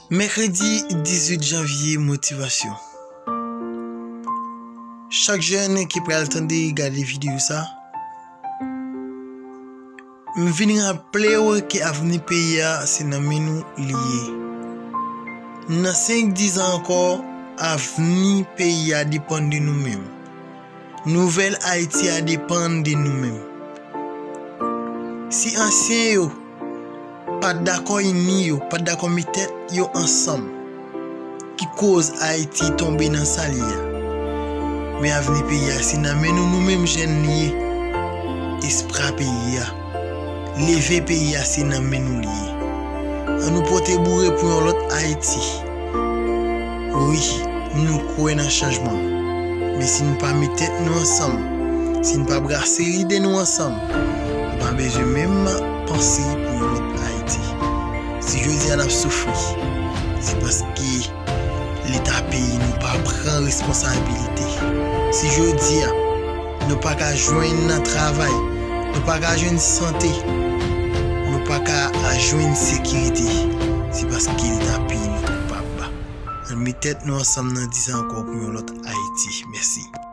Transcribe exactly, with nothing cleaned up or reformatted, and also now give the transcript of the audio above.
Mèkredi dizuit janvye, motivasyon. Chak jèn ki pral tande, gade videyo sa, m vin raple w ke avni peyi a se nan men nou li ye. Nan senk, diz an ankò, avni peyi a depann de nou menm. Nouvèl Ayiti a depann de nou menm. Si ansyen yo pa t dakò ini yo, pa t dakò met tèt yo ansanm, ki koz Ayiti tonbe nan sa l ye a. Men avni peyi a se nan men nou, nou menm jèn li ye. Espwa peyi a, leve peyi a se nan men nou li ye. Ann nou pote boure pou yon lòt Ayiti. Wi, nou kwè nan chanjman. Men si nou pa met tèt nou ansanm, si nou pa brase lide nou ansanm, nou pa bezwen menm panse pou yon lòt Ayiti. Si jodi a n ap soufri, se paske Leta peyi nou pa pran responsabilite. Si jodi a nou pa ka jwenn nan travay, nou pa ka jwenn sante, nou pa ka jwenn sekirite, se paske Leta peyi nou koupab. Ann met tèt nou ansanm nan di sa ankò pou yon lòt Ayiti. Mèsi.